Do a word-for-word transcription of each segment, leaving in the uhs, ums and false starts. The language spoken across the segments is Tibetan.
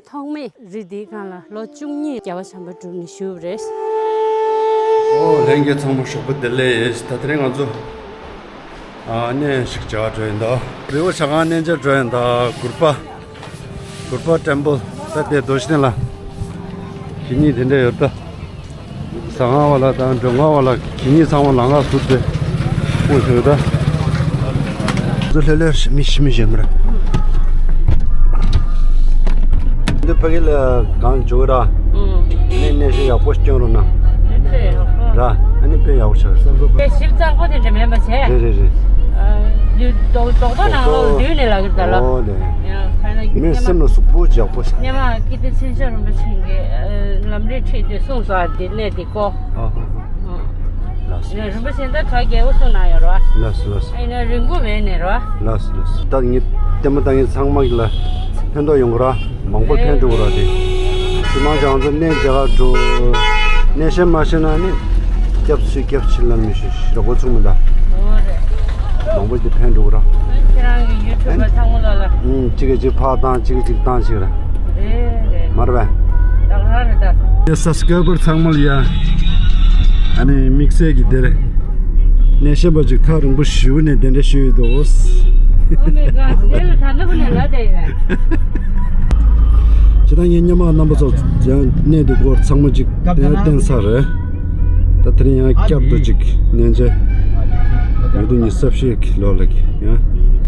ཐོག་མའི་རི་འདིའི་སྒང་ལ་ལོ་བཅུ་གཉིས་རྒྱལ་བ་བྱམས་པ་གྲུབ་ནས་བཞུགས་པ་རེད། ཨོ་ལྷན་རྒྱས་ཚང་མ་ཞོགས་པ་བདེ་ལེགས། ད་དེ་རིང་ང་ཚོ་ཨ་གནས་ཤིག་མཇལ་བར་འགྲོ་ཡིན་ད། རི་བོ་བྱ་རྐང་གནས་མཇལ་འགྲོ་ཡིན་ད། གུར་པ། གུར་པ་ཊེམ་པལ། ད་དེ་རྡོ་རྗེ་གདན་ལ་གད་སྙིགས་དེ་འདྲ་ཡོད་ད། ཟ་ཁང་བ་ལ་དང་མགྲོན་ཁང་བ་ལ་གད་སྙིགས་ཚང་མ་ལམ་ཁ་བཟོས་ཏེ་སྤུངས་བཞག་ཡོད་ད། ཚོ་ལྷོད་ལྷོད་མི་ཤི་མི་ཤེས་མ་རེད། འདི་ཕ་གི་ལ་གང་འཇོག་ར། ཨུ། ནས་གནས་ཤིང་ཡག་པོ་སྐྱོན་རོགས་གནང་། ཨུ་ཚེ་ཡག་པོ། ར། ཨ་ནི་དཔེ་ཡག་པོ་ཆགས་རེད། དཔེ་ཞིབ་ཚགས་པོ་དེ་འདྲ་མེད་པ་བྱས། རེད་རེད་རེད། རྡོག་རྡོག་ཐོ་ནང་ལོགས་བསྡུས་ནས་ལ་གི་ད་ལ། ཨོ་ལེ། ཡང་ཁ་ན་མི་སེམས་ལ་ཟུག་པོ་ཡག་པོ་ཞིག་སྙེ་མ་ཀི་ཏི་མཚན་བྱང་རིན་པོ་ཆེ་གིས་ལམ་རིམ་ཁྲིད་དེ་གསུངས་སོ། ཨ་འདི་གནས་འདི་ཀོ། ཨ་ཧ་ཧ། ལགས་སོ། ཡིན་ན་རིན་པོ་ཆེ་ད་གྲ་རྒྱས་པོ་གསུངས་གནང་ཡོད་རོ། ལགས་སོ་ལགས་སོ། ཡིན་ན་རིང་པོ་མེད་ནས་རོ། ལགས་སོ་ལགས་སོ། ད་ངས་ལྟད་མོ་ལྟ་མཁན་ཚང་མ་གི་ལ་ཕན་ཐོགས་ཡོང་གི་ར། མང་པོ་ཕན་འགྲོ་གི་ར་དེ། ཅི་མང་ཅང་ཚོ་གནས་མཇལ་ག་འགྲོ། གནས་བཤད་མ་ཤེས་ན་ནི་སྐྱབས་སུ་སྐྱབས་ཕྱིར་ལམ་མི་ཤེས་རོགས་པ་ཚུགས་མི་འདའ། ཨོ་རེད། མང་པོ་དེ་ཕན་འགྲོ་གི་ར། ཁྱེད་རང་གི་ཡུ་ཊུབ་ལ་ཚང་མ་ལ་ལ། ཨུམ། གཅིག་གིས་གཅིག་ཕར་བཏང་། གཅིག་གིས་གཅིག་བཏང་ཞིག་ར། རེད་རེད། མར་བས། ད་ག་རེད་ད། ཡ་སབ་སི་ཀ་རའི་བར་ཚང་མ་ལ་ཡ། ཨ་ནི་དམིགས་བསལ་གྱི་དེ་རེད། གནས་བཤད་པ་ཅིག་ཐག་རིང་པོ་ཞེ་པོ་ནས་གདན་འདྲེན་ཞུས་ཡོད་དོ། ཨོ་མའི་གོཌ། དེ་ལ་ད་ལྟ་བུ་ནས་ལ་བསྡད་ཡོད། ཇི་ལྟར་ངའི་སྙེ་མ་རྣམ་པ་ཚོ་ཡང་གནས་འདི་སྐོར་ཚང་མ་ཅིག་གདན་བཏིང་ཚར་རེད། ད་དེ་རིང་ཡང་བསྐྱར་དུ་ཅིག་གནས་མཇལ། ཉིས་སྟོང་ཉི་ཤུ་རྩ་བཞི་གི་ལོ་ལ་གི་ཡང་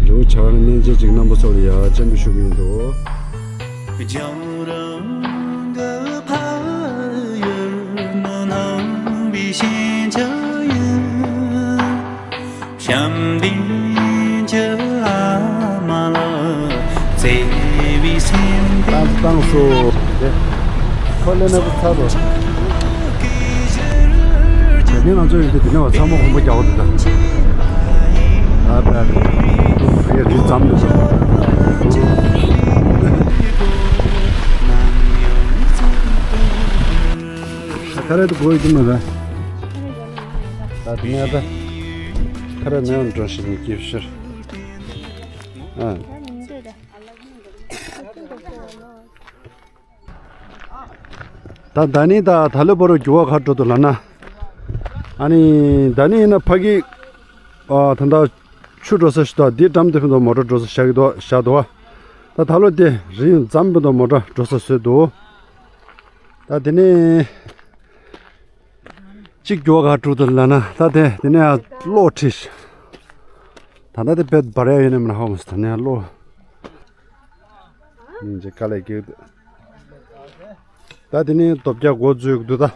རི་བོ་བྱ་རྐང་གནས་མཇལ་ཅིག་རྣམ་པ་ཚོ་ལ་ཡ་སྤྱན་འབུལ་ཞུ་གི་ཡིན་འདུག། རྒྱང་རིང་གི་ཕ་ཡུལ་ནི་སྣང་བའི་ཞེན་ཆགས་ཡིན། བྱམས་ལྡན་གྱི་ཨ་མ་ལགས་བརྩེ་བའི་སེམས་པའི་བཏང་སོ། ཁོ་ལས་ན་ཚ་རོ། དེ་ནས་ང་ཚོ་ཡོད་དུས་དེ་ནས་བ་ཚང་མ་གོམ་པ་རྒྱག་གོ་འདུག་ད། ཨ་ཕ་ཕ་ཡ་རི་ཙམ་འདུག་ས། ཁ་ར་དུ་གོ་ཡི་དུ་མ་ར། ད་དེ་ནས་ད་ཁ་ར་ནས་འགྲོ་ཞིག་ནས་སྐྱིད་ཤར། ཨ། ད་ད་ནི་ད་ད་ལོ་བར་རྒྱུ་བ་ཁ་འགྲོ་དུ་ལ་ན། ཨ་ནི་ད་ནི་ཡིན་ན་ཕ་གི་ཨ་ད་ད་ཆུ་འགྲོ་ས་ཞིག་ཏོ། འདི་འགྲམ་དེ་ཕན་ཐོགས་མོ་ཊ་འགྲོ་ས་བཞག་གི་ཏོ་བཞག་ཏོ། ད་ད་ལོ་དེ་རི་འཛམ་ཕན་ཐོགས་མོ་ཊ་འགྲོ་ས་བཟོས་འདུག། ད་དེ་ནས་གཅིག་རྒྱུ་བ་ག་དྲུག་ཏུ་ལ་ན། ད་དེ་དེ་ནས་ཡང་གློག་ཁྲིད། ད་ད་དེ་བེད་འབར་ཡ་ཡོད་ནས་མ་ཧོ་མ་ད་ནས་གློག་ཉིན་གཅིག་དཀའ་ལས་ཀྱི། ད་དེ་ནས་རྡོ་བརྒྱ་འགོ་འཛུགས་འདུག་ད།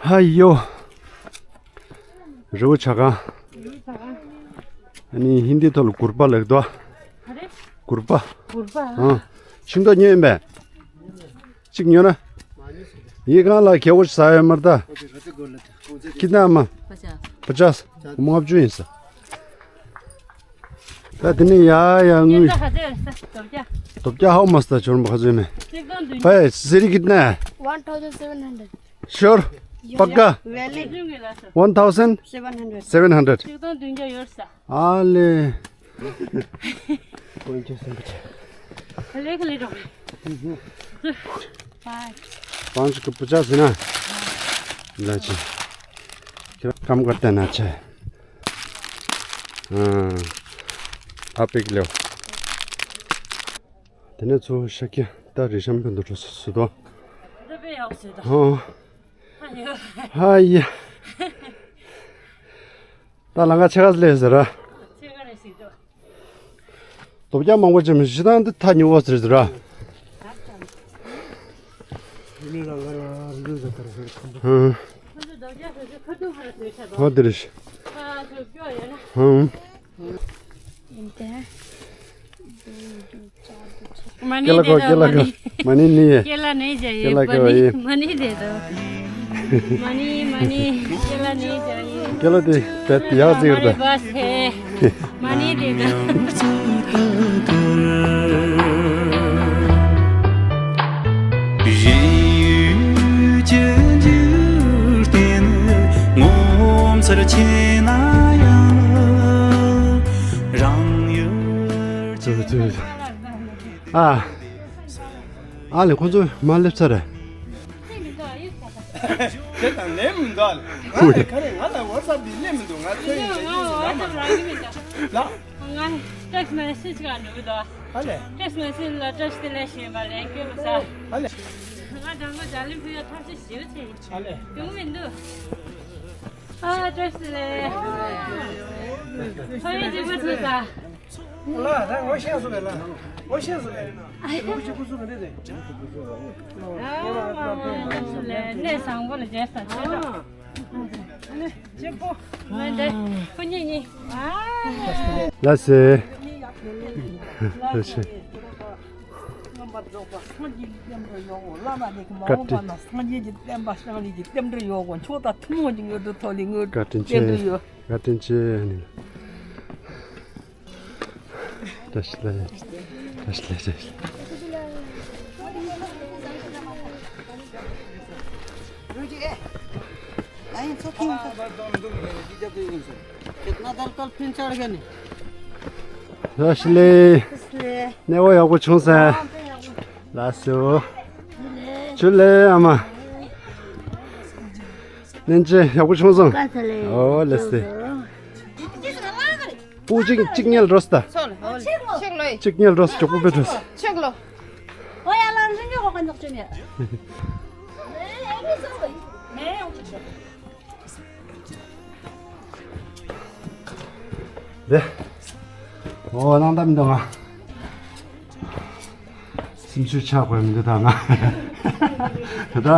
ཧ་ཡོ། རི་བོ་བྱ་རྐང་། ཨ་ནི་ཧིན་དི་ཐོག་ལ་གུར་པ་ལབ་འདུག་ཨ། གུར་པ། གུར་པ། ཨ། ཤིང་ཏོག་ཉོས་ཡིན་པས། གཅིག་ཉོས་ན། ཡིག་གང་ལ་ཁེ་བོ་ཟ་ཡོད་མར་ད། ཁྱི་ན་མ། पचास། पचास། ལྔ་བཅུ་ཡིན་ས། ད་དེ་ནས་ཡ་ཡ་དངུལ། རྡོ་བརྒྱ། རྡོ་བརྒྱ། How much ད་ཆོར་མ་ཁ་ཚོད་མེད། भाई, सीढ़ी कितना है? One thousand seven hundred। Sure? पक्का? Valid। One thousand seven hundred। Seven hundred। ཨ་ལེ། पाँच का पचास है ना? ला जी। काम करते हैं ना, अच्छा है। हाँ। आप एक लो। དེ་ནས་ཚུར་ཤར་གྱི་ད་རི་ཤམ་བོད་དུ་འགྲོ་ས་སུ་དོ། ཧོ། ཧ་ཡ། ད་ལང་ཀ་ཆེ་ག་ལས་ཟེར་ར། རྡོ་བརྒྱ་མང་པོ་ཅན་མི་ཤི་དང་འདི་ཐ་ཉུ་བ་ཟེར་ཟེར་ར། ཧོ་དེ་རེད། ཧོ། མ་ནི་ཀེ་ལ་ཀོ་ཀེ་ལ་ཀོ། མ་ནི་ནི་ཡེ། ཀེ་ལ་ནི་ཇ་ཡེ། ཀེ་ལ་ཀོ་ཡེ། མ་ནི་དེ་དོ། མ་ནི་མ་ནི། ཀེ་ལ་ནི་ཇ་ཡེ། ཀེ་ལ་དེ་དེ་ཡག་ཟིག་རེད་ད། མ་ནི་དེ་དོ། གཞན་ཡུལ་གྱི་འཇིག་རྟེན་ངོ་མཚར་ཆེ་ན་ཡང་རང་ཡུལ་གྱི། ཨ། ཨ་ལེ་ཁོ་ཚོ་མ་སླེབས་ཚར་རེད། དེ་དང་ལེན་མི་འདུག་ཨ་ལེ། ང་ལ་ག་རེ་ང་ལ་ཝ་ཚབ་དེ་ལེན་མི་འདུག་ང་ཚོ་ཡིན་ཟེར་གྱི་ཟེར་ང་ལ། ང་text message ག་འགྲོ་གི་འདུག་ཨ་ལེ། text message ལ་བཀྲ་ཤིས་བདེ་ལེགས་ཞེས་པ་ལན་སྐྱོན་མི་ཟ། ཨ་ལེ། ང་དང་པོ་འཛམ་གླིང་ཕུ་ཡ་ཐབས་ཤེས་ཞེ་པོ་བྱས། ཨ་ལེ། ཡོང་མི་འདུག་ཨ་བཀྲ་ཤིས་བདེ་ལེགས། ཕ་ཡུལ་གཅིག་པ་ཐུག་ས། ལ་ད་ངོ་ཤེས་སུ་རེད་ལ། ངོ་ཤེས་སུ་རེད། ངོ་ཤེས་ཁུ་སུ་རེད་དེ། ལས་བཟང་པོ་ལ་བྱས་ས་ཆོས་གྲོགས། ལས་གཅིག་པོ། ལས་འདི་ཁོ་གཉིས་གཉིས། ལགས་སེ། ལགས་སེ། བཀའ་དྲིན། བཀའ་དྲིན་ཆེ། བཀའ་དྲིན་ཆེ། བཀྲ་ཤིས་བདེ་ལེགས། བཀྲ་ཤིས་བདེ་ལེགས། བཀྲ་ཤིས་བདེ་ལེགས། གནས་སྐབས་ཡག་པོ་བྱུང་སོང་། ལགས་སོ། ཇུ་ལེ་ཨ་མ། ལན་ཅན་ཡག་པོ་བྱུང་སོང་། ཨོ་ལགས་སེ། པུ་གཅིག་གཅིག་ཉལ་རོ་སྟ། ཆེག་ལོ། གཅིག་ཉལ་རོ་སྟ་མགྱོགས་པོ་པེ་འགྲོ་སྟ། ཆེག་ལོ། ཨོ་ཡ་ལ་རིན་གོ་ག་ནག་ཅན་ཡ། དེ། ཨོ་ནང་ད་མི་འདུག་ང་། སེམས་ཤུགས་ཆག་དགོས་མི་འདུག་ད་ང་། ད།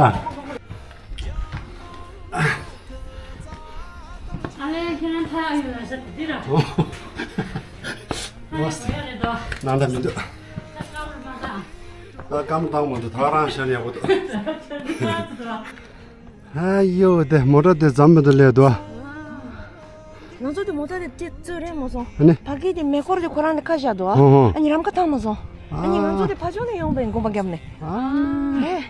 ཨ་ལེ་ཁྱེད་རང་ཐག་ཡོད་ལ་ཤ་དེ་ར། ཨོ། ཐག་ཡོད་རེད་དོ། ནང་ད་མི་འདུག་ད་སྐམ་བཏང་མ་འདུག་ད་རང་ཤ་ནས་ཡག་པོ་འདུག་ཨ་ཡོ་དེ་མོ་ཊ་དེ་འཛམ་མི་འདུག་ལས་དོ། ང་ཚོ་དེ་མོ་ཊ་དེ་ཏི་ཙུ་རེད་མ་སོང་། ཨ་ནི། ཕ་གི་དེ་མེ་འཁོར་དེ་ཁོ་རང་ནས་ཁ་བཞག་འདུག་ཨ། ཨོ་ཨོ། ཨ་ནི་རམ་ཁ་བཏང་མ་སོང་། ཨ་ནི་ང་ཚོ་དེ་ཕ་ཆུང་ནས་ཡོང་པའི་དགོངས་པ་བརྒྱབ་ནས། ཨ། ཨེ།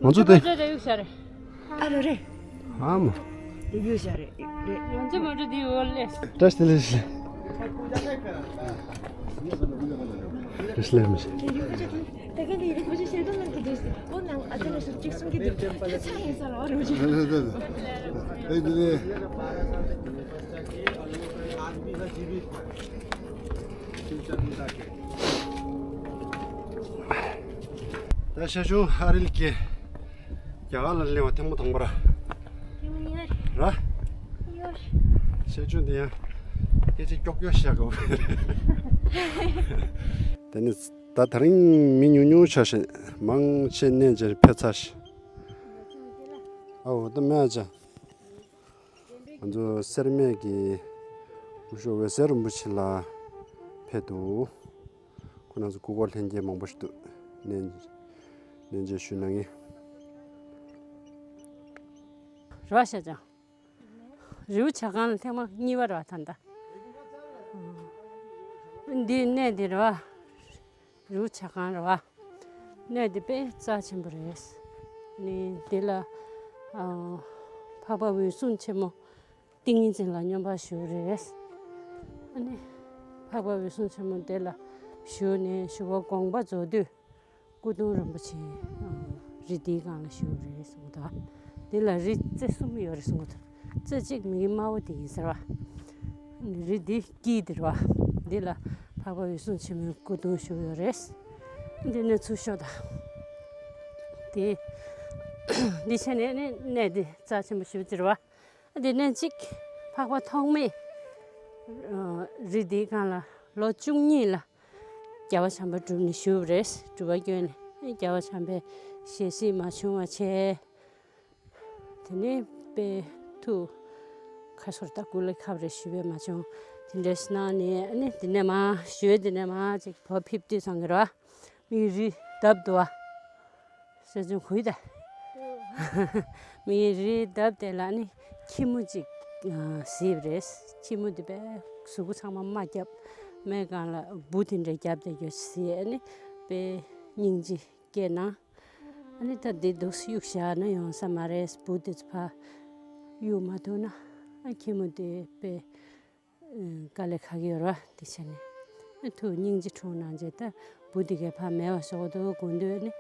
ང་ཚོ་དེ། ང་ཚོ་དེ་ཡུག་ཤ་རེད། ཨ་རེད་རེད། ཨ་མ། ཡུག་ཤ་རེད་རེད། ང་ཚོ་མ་འགྲོ་དེ་འོ་ལེ། བཀྲ་ཤིས་བདེ་ལེགས། བཀྲ་ཤིས་བདེ་ལེགས། ད་གིན་དེ་ཡིན་ཁོ་ཅི་ཤེས་དོན་ནམ་གི་དུས་སུ་ཨོ་ནང་ཨ་ཅེ་ལ་ཤུགས་གཅིག་གསུང་གི་འདུག་ཨ་ཅེ་ཚང་ཡིན་ས་ལ་ཨོ་རེ་མ་ཅི། ཨེ་དེ་ནས། ད་ཤ་ཆུང་ཨ་རིལ་གྱི་རྒྱ་གར་ལ་སླེབས་པ་ཐེངས་མ་དང་པོ་ར། ཐེངས་མ་གཉིས་པ་རེད། ར། ཡོ། ཤ་ཆུང་དེ་ཡང་སྐད་ཆ་ཀྱོག་ཀྱོག་བཤད་དགོས། དེ་ནི་ད་དེ་རིང་མི་ཉུང་ཉུང་ཆགས་ཤིང་མང་ཆེ་གནས་མཇལ་ཕེབས་ཚར་ཤག་ཨའོ་ད་སྨན་ཅ། ང་ཚོ་སེར་སྨད་ཀྱི་སྐུ་ཞབས་འོད་ཟེར་རིན་པོ་ཆེ་ལ་ཕེབས་འདུག་ཁོང་རྣམ་ཚོ་སྐུ་འཁོར་ལྷན་རྒྱས་མང་པོ་ཞིག་འདུག་གནས་གནས་མཇལ་ཞུས་གནང་ངེས། རེད་བ་ཤ་ཅང་། རི་བོ་བྱ་རྐང་ལ་ཐེངས་མ་གཉིས་པ་རེད་བ་ད་ལྟ། འདི་གནས་འདི་རེད་བ། རི་བོ་བྱ་རྐང་རེད་བ། གནས་འདི་དཔེ་རྩ་ཆེན་པོ་རེད། ནི་འདི་ལ་ཨ་འཕགས་པ་འོད་སྲུང་ཆེན་མོ་ཏིང་ངེ་འཛིན་ལ་སྙོམས་པར་ཞུགས་རེད། ཨ་ནི་འཕགས་པ་འོད་སྲུང་ཆེན་མོ་འདི་ལ་བཞུགས་ནས་ཞུ་བ་དགོངས་པ་རྫོགས་དུས་སྐུ་གདུང་རིན་པོ་ཆེ་རི་འདིའི་སྒང་ལ་བཞུགས་རེད་གསུངས་འདུག་འདི་ལ་རི་རྩེ་གསུམ་ཡོད་རེད་གསུངས་འདུག་རྩེ་གཅིག་མིག་དམར་པོ་དེ་ཡིན་ཟེར་བ། རི་འདི་དཀྱིལ་དེ་རེད་བ། འདི་ལ་འཕགས་པ་འོད་སྲུང་ཆེན་མོའི་སྐུ་གདུང་བཞུགས་ཡོད་རེད། འདི་ནས་ཚུར་ཤོག་དང་། དེ། འདི་བྱས་ནས་ནི་གནས་འདི་རྩ་ཆེན་པོ་ཞེ་པོ་ཅིག་རེད་བ། འདི་ནས་གཅིག་འཕགས་པ་ཐོགས་མེད་རི་འདིའི་སྒང་ལ་ལོ་བཅུ་གཉིས་ལ་རྒྱལ་བ་བྱམས་པ་གྲུབ་ནས་བཞུགས་རེད། གྲུབ་པ་བསྐྱོན་ནས་རྒྱལ་བ་བྱམས་པའི་ཞལ་གཟིགས་མ་བྱུང་བ་བྱས། དེ་ནས་དཔེ་ཐུགས་ཁ་སོར་ད་སྐུ་ལ་ཁབ་རེ་ཞུས་པས་མ་བྱུང་། དེ་འདྲ་ཞིག་གནང་ནས་ཨ་ནི་དེ་ནས་མ་ཞུས་དེ་ནས་མ་ཅིག་བོད་ཕེབས་དུས་ཙང་གི་རེད་བ། མིག་རི་བརྡབ་འདུག་བ། ས་ཆུང་གུས་ད། མིག་རི་བརྡབ་དེ་ལ་ནི་ཁྱི་མོ་ཅིག་གཟིགས་པ་རེད། ཁྱི་མོ་དེ་དཔེ་གཟུགས་པོ་ཚང་མ་རྨ་བརྒྱབ། སྨད་སྒང་ལ་འབུ་དེ་འདྲ་བརྒྱབ་དེ་གྱོ་གཟིགས་ནི་དཔེ་སྙིང་རྗེ་སྐྱེས་ན། ཨ་ནི་ད་འདི་འདུག་སེ་གཡུག་བཞག་ན་ཡོང་ས་མ་རེད། འབུ་དེ་ཚོ་ཕར་གཡུག་མ་ཐུབ་ན་ཨ་ཁྱི་མོ་དེ་དཔེ་དཀའ་ལས་ཁག་གི་ཡོད་རེད་བ། དེ་བྱས་ནས་ཨ་ཐུགས་སྙིང་རྗེ་འཁྲུངས་གནང་རྗེས་ད་ འབུ་དེ་གས་ཕར་མེད་པ་བཟོ་འདུག་དགོས་འདུག་ནི་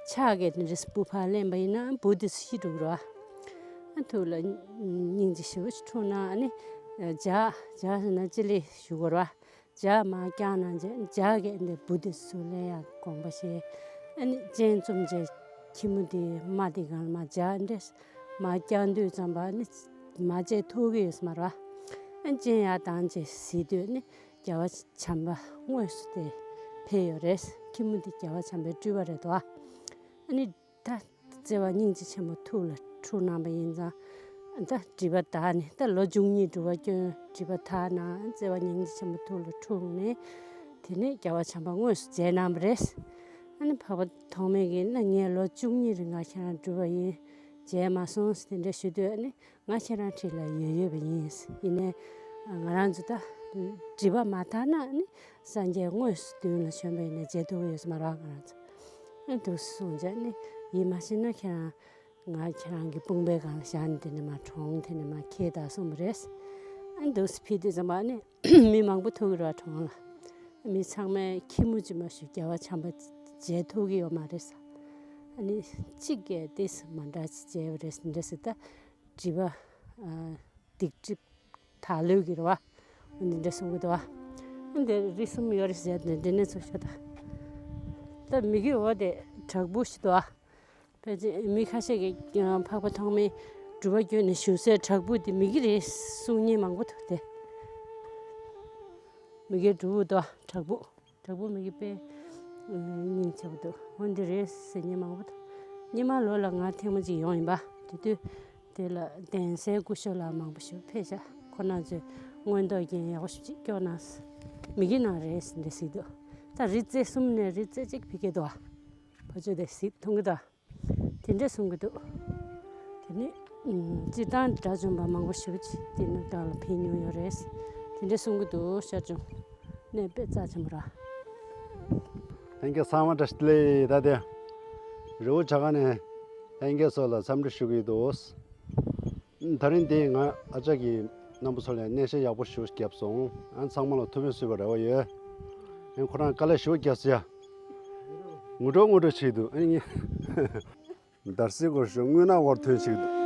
ཕྱག་གིས་དེ་འདྲས་འབུ་ཕར་ལེན་པ་ཡིན་ན་འབུ་དེ་ཤི་འགྲོ་གི་རེད་བ། ཨ་ཐུགས་ལ་སྙིང་རྗེ་ཞེ་པོ་ཅིག་འཁྲུངས་ན་ཨ་ནི་ལྗགས་ལྗགས་ཟེར་ན་ལྕེ་ལེ་ཞུ་དགོས་རེད་བ། ལྗགས་མར་བརྐྱངས་ན་ལྗགས་ལྗགས་གིས་འདི་འབུ་དེ་ཚུར་ལེན་ཡག་དགོངས་པ་བཞེས། ཨ་ནི་སྤྱན་བཙུམས་བྱས་ཁྱི་མོ་དེ་རྨ་དེ་སྒང་ལ་མར་ལྗགས་འདྲེས་མར་བརྐྱངས་དུས་ཙམ་པ་ཨ་ནི་མ་བྱས་ཐུག་གི་ཡོད་ས་མ་རེད་བ། ཨ་ནི་སྤྱན་ཡར་བཏང་བྱས་གཟིགས་དུས་ཨ་ནི་རྒྱལ་བ་བྱམས་པ་དངོས་སུ་དེ་ཕེབས་ཡོད་རེད། ཁྱི་མོ་འདི་རྒྱལ་བ་བྱམས་པའི་སྤྲུལ་པ་རེད་དོ། ཨ་ནི་ད་བརྩེ་བ་སྙིང་རྗེ་ཆེན་པོ་ཐུགས་ལ་འཁྲུངས་གནང་པ་ཡིན་ཙང་། ད་སྒྲིབ་པ་དག་ནས་ད་ལོ་བཅུ་གཉིས་སྒྲུབ་པ་སྐྱོན་སྒྲིབ་པ་དག་ན་བརྩེ་བ་སྙིང་རྗེ་ཆེན་པོ་ཐུགས་ལ་འཁྲུངས་ནས། དེ་ནས་རྒྱལ་བ་བྱམས་པ་དངོས་སུ་མཇལ་གནང་བ་རེད། ཨ་ནི་འཕགས་པ་ཐོགས་མེད་ཀྱིས་ན་ངས་ལོ་བཅུ་གཉིས་རིང་ང་ཁྱེད་རང་སྒྲུབ་པ་ཡིན། མཇལ་མ་སོང་ཟེར་དེ་འདྲ་ཞུ་དུས་ཨ་ནི། ང་ཁྱེད་རང་འཁྲིས་ལ་ཡོད་ཡོད་པ་ཡིན། ཡིན་ནའི་ང་རང་ཚོ་ད་སྒྲིབ་པ་མ་དག་ན་ནི་སངས་རྒྱས་དངོས་སུ་མདུན་ལ་བྱོན་པ་ཡིན་ན་མཇལ་ཐུབ་ཀྱི་ཡོད་ས་མ་རེད་ང་རང་ཚོ། ཨ་འདུག་སེ་གསུངས་བྱས་ནི་ཡིད་མ་ཆེས་ན་ཁྱེད་རང་ང་ཁྱེད་རང་གི་དཔུང་པའི་སྒང་ལ་བཞག་ནས་དེ་ནས་མར་གྲོངས་དེ་ནས་མར་ཁྱེར་ད་གསུངས་པ་རེད། ཨ་འདུག་སེ་ཕེབས་དུས་ཙམ་པ་ནི་མི་མང་པོ་ཐུག་གི་རེད་གྲོངས་ལ། མི་ཚང་མས་ཁྱི་མོ་ཅིག་མ་ཞུ་རྒྱལ་བ་བྱམས་པ་མཇལ་ཐུབ་ཀྱི་ཡོད་མ་རེད་ས། ཨ་ནི་གཅིག་གིས་ཏོག་ཙམ་མ་འདྲ་ཅིག་མཇལ་བ་རེད་འདྲ་ཟེར་ད། སྒྲིབ་པ། ཨ། སྡིག་སྒྲིབ་དག་ལོས་ཀྱི་རེད་བ། འདི་འདྲ་གསུང་གི་འདུག་བ། འདི་རིགས་གསུམ་ཡོད་རེད་ཟེར་ནས་འདི་ནས་ཚུར་ཤོག་ད། ད་མི་གི་འོ་དེ་བྲག་ཕུག་ཞིག་འདུག་བ། ཕལ་ཆེར་མི་ཁ་ཤས་ཀྱིས་འཕགས་པ་ཐོགས་མེད་སྒྲུབ་པ་བསྐྱོན་ནས་བཞུགས་སའི་བྲག་ཕུག་དེ་མི་གི་རེད་གསུང་མཁན་མང་པོ་འདུག་སྟེ། མི་གི་སྒྲུབ་ཕུག་འདུག་བ་བྲག་ཕུག་བྲག་ཕུག་མི་གི་དཔེ་སྙིང་རྗེ་པོ་འདུག་འོ་འདི་རེད་ཟེར་མཁན་མང་པོ་འདུག་སྔོན་མ་ལོ་ལ་ང་ཐེངས་མ་གཅིག་ཡོང་ཡིན་པ། དེ་དུས་དེ་ལ་གདན་སའི་སྐུ་ཞབས་ལགས་མང་པོ་ཞིག་ཕེབས་ཤག་ཁོ་རང་ཚོས་མངོན་རྟོགས་རྒྱན་ཡག་པོ་ཞིག་ཅིག་སྐྱོར་གནང་། མི་གི་ནང་རེད་ཟེར་འདི་ཟེར་འདུག་ད་རི་རྩེ་གསུམ་ནས་རི་རྩེ་གཅིག་ཕ་གི་འདུག་བ། ཕ་ཆོས་དེ་གཟིགས་མཐོང་གི་འདུག་དེ་འདྲས་གསུང་གི་འདུག་དེ་ནས་སྤྱིར་བཏང་དགྲ་བཅོམ་པ་མང་པོ་ཞེ་པོ་ཅིག་དེ་ནས་བདག་ལ་ཕེབས་མྱོང་ཡོད་རེད། དེ་འདྲས་གསུང་གི་འདུག་ཤར་བྱུང་། གནས་དཔེ་རྩ་ཆེན་པོ་ར། ལྷན་རྒྱས་ཚང་མ་བཀྲ་ཤིས་བདེ་ལེགས། ད་དེ་རི་བོ་བྱ་དཀར་ནས་ལྷན་རྒྱས་ཚོ་ལ་འཚམས་འདྲི་ཞུ་གི་འདུག་དེ་རིང་འདི་ང་ཨ་ཅག་གིས་རྣམ་པ་ཚོ་ལ་གནས་མཇལ་ཡག་པོ་ཞེ་པོ་བརྒྱབ་སོང་། ཨ་ཚང་མ་ལ་ཐུགས་ཕན་གསོས་པའི་རེ་བ་ཡོད། ཨ་ཁོ་རང་དཀའ་ལས་ཞེ་པོ་བརྒྱབ་ཟེར་ཡ། ངུ་འགྲོ་ངུ་འགྲོ་བྱེད་འདུག་ཨ་ནི། འདར་སིག་སྐོར་ཞུ་དངུལ་ནག་བར་ཐོན་ཞིག་འདུག་འགྲོ་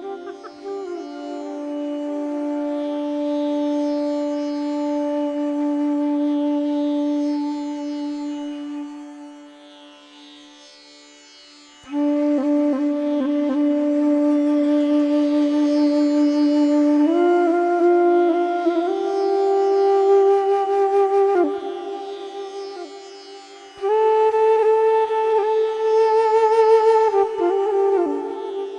ལ་ཕན་ཕྱིར་སངས་རྒྱས་འགྲུབ་པར་ཤོག་སངས་རྒྱས་ཆོས་དང་ཚོགས་ཀྱི་མཆོག་རྣམས་ལ། བྱང་ཆུབ་བར་དུ་བདག་ནི་སྐྱབས་སུ་མཆི། བདག་གིས་སྦྱིན་སོགས་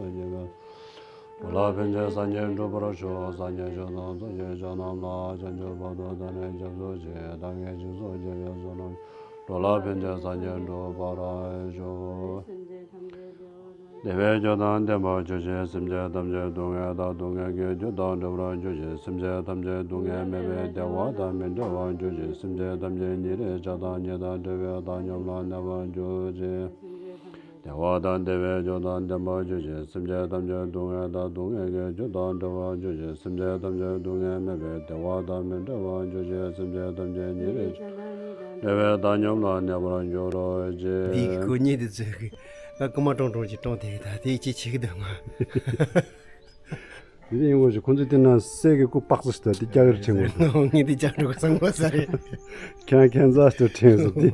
བགྱིས་པའི། འགྲོ་ལ་ཕན་ཕྱིར་སངས་རྒྱས་འགྲུབ་པར་ཤོག་སངས་རྒྱས་ཆོས་དང་ཚོགས་ཀྱི་མཆོག་རྣམས་ལ། བྱང་ཆུབ་བར་དུ་བདག་ནི་སྐྱབས་སུ་མཆི། བདག་གིས་སྦྱིན་སོགས་བགྱིས་པའི་ཚོགས་རྣམས། འགྲོ་ལ་ཕན་ཕྱིར་སངས་རྒྱས་འགྲུབ་པར་ཤོག་བདེ་བའི་རྒྱུ་དང་ལྡན་པར་གྱུར་ཅིག་སེམས་ཅན་ཐམས་ཅད་སྡུག་བསྔལ་དང་སྡུག་བསྔལ་གྱི་རྒྱུ་དང་བྲལ་བར་གྱུར་ཅིག་སེམས་ཅན་ཐམས་ཅད་སྡུག་བསྔལ་མེད་པའི་བདེ་བ་དང་མི་འབྲལ་བར་གྱུར་ཅིག་སེམས་ཅན་ཐམས་ཅད་ཉིན་རེ་ཆགས་སྡང་གཉིས་དང་བྲལ་བའི་བདག་ཉིད་ལ་གནས་པར་གྱུར་ཅིག་བདེ་བ་དང་བདེ་བའི་རྒྱུ་དང་ལྡན་པར་གྱུར་ཅིག་སེམས་ཅན་ཐམས་ཅད་སྡུག་བསྔལ་དང་སྡུག་བསྔལ་གྱི་རྒྱུ་དང་བྲལ་བར་གྱུར་ཅིག་སེམས་ཅན་ཐམས་ཅད་སྡུག་བསྔལ་མེད་པའི་བདེ་བ་དང་མི་འབྲལ་བར་གྱུར་ཅིག་སེམས་ཅན་ཐམས་ཅད་ཉིན་རེ་བདེ་བའི་བདག་ཉིད་ལ་གནས་པར་འགྱུར་རོ། ཅེས། འདིའི་སྐུ་ཉིད་དུ་བརྩི་གི། ང་རྐུ་མ་གྲོངས་གྲོངས་ཀྱི་གྲོངས་དེ་གི་ད་དེ་ཅི་བྱེད་ཀྱི་འདུག་ང་། དེ་ཡིན་དགོས་ཞེས་ཁོང་ཚོས་བལྟས་ན་གསེར་གྱི་སྐུ་དཔག་ཚོད་ཞིག་འདུག་དེ་རྒྱ་གར་ཁྲིད་དགོས། ངས་དེ་རྒྱག་འགྲོ་གི་བསམ་དགོས་ས་རེད། ཁྱེད་ཁྱེད་ཚོ་ཚོ་ཁྲིད་སོང་དེ།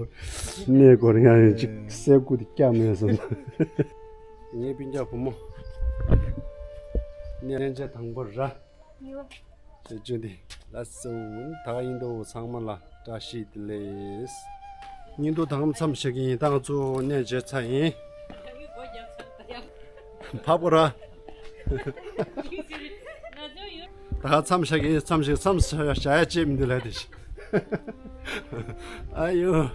གནས་སྐོར་ཡང་ཡིན་ཅིག་གསེར་སྐུ་དེ་རྒྱ་མེད་སོང་། ངའི་སྤུན་ཀྱག་བུ་མོ། གནས་མཇལ་དང་པོ་ར། གཉིས་པ། ཞེས་བརྗོད་དེ་ལགས་སོ། ད་ཡིན་དུ་ཚང་མ་ལ་བཀྲ་ཤིས་བདེ་ལེགས། ཉིན་ཐོ་དང་མཚམས་བཞག་གི་ཡིན། ད་ང་ཚོ་གནས་མཇལ་ཚར་ཡིན། ཕབ་གོ་ར། ད་མཚམས་བཞག་གི་ཡིན། མཚམས་བཞག་མཚམས་བཞག་ཡ་ཅེས་མི་འདུག་ལ་དེ་ཞིག་ཨ་ཡོ།